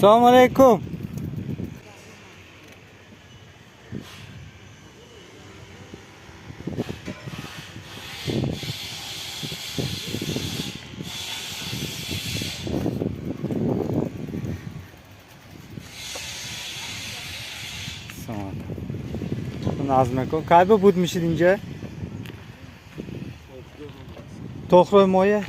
Салому алейкум. Салом. Назмеко. Кай ба буд мешид инҷа? То охирои моя?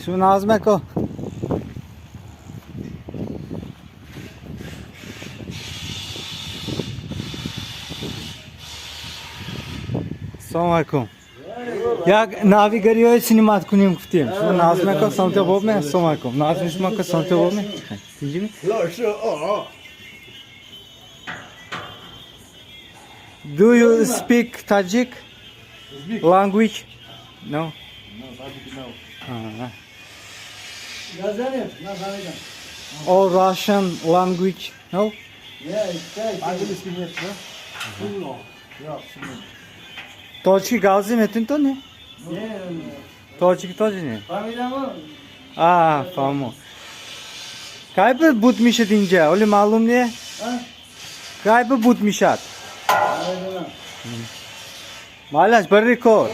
Шу Назмеко. Салому алейкум. Як навигариҳои синимат кунем гуфтем. Шумо Назмеко самте боб ме? Салому алейкум. Назми шумо ка самте боб ме? Тинҷими? Do you speak Tajik language? No. Ah. Or Russian language? No? Тоҷики гавзи метун то не? Тоҷики тоҷи не? А, фаҳмо. Кай ба буд мешад инҷа? Оли маълум не? Кай ба буд мешад? Малаш, барри кор.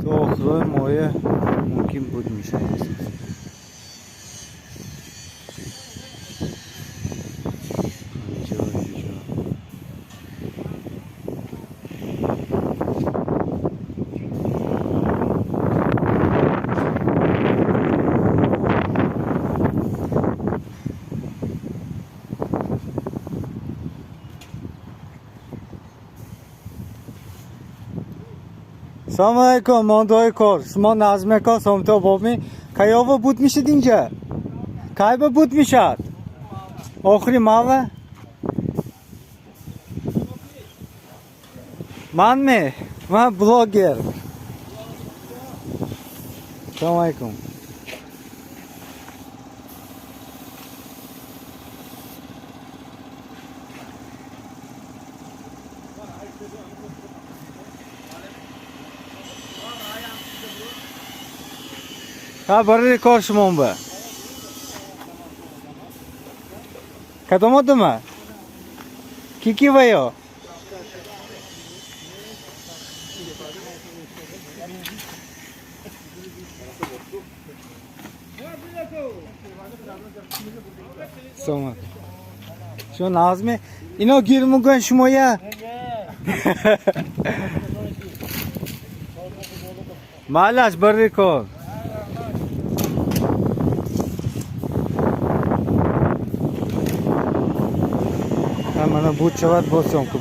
То охирои моя мумкин буд мешавад. Инҷо, инҷо. Салому алейкум, мондои кор. Шумо Назмеко сомто бобми? Каёва буд мешид инҷа? Кай ба буд мешад? Охири мава? Ман ме? Ман блогер. Салому алейкум. Ха, барори кор шумон ба. Кадом одама? Ки ки ваё? Салом. Шумо Назме? Ино гир муган шумоя? Малаш, барори кор. Мана буд шавад, боз съёмка.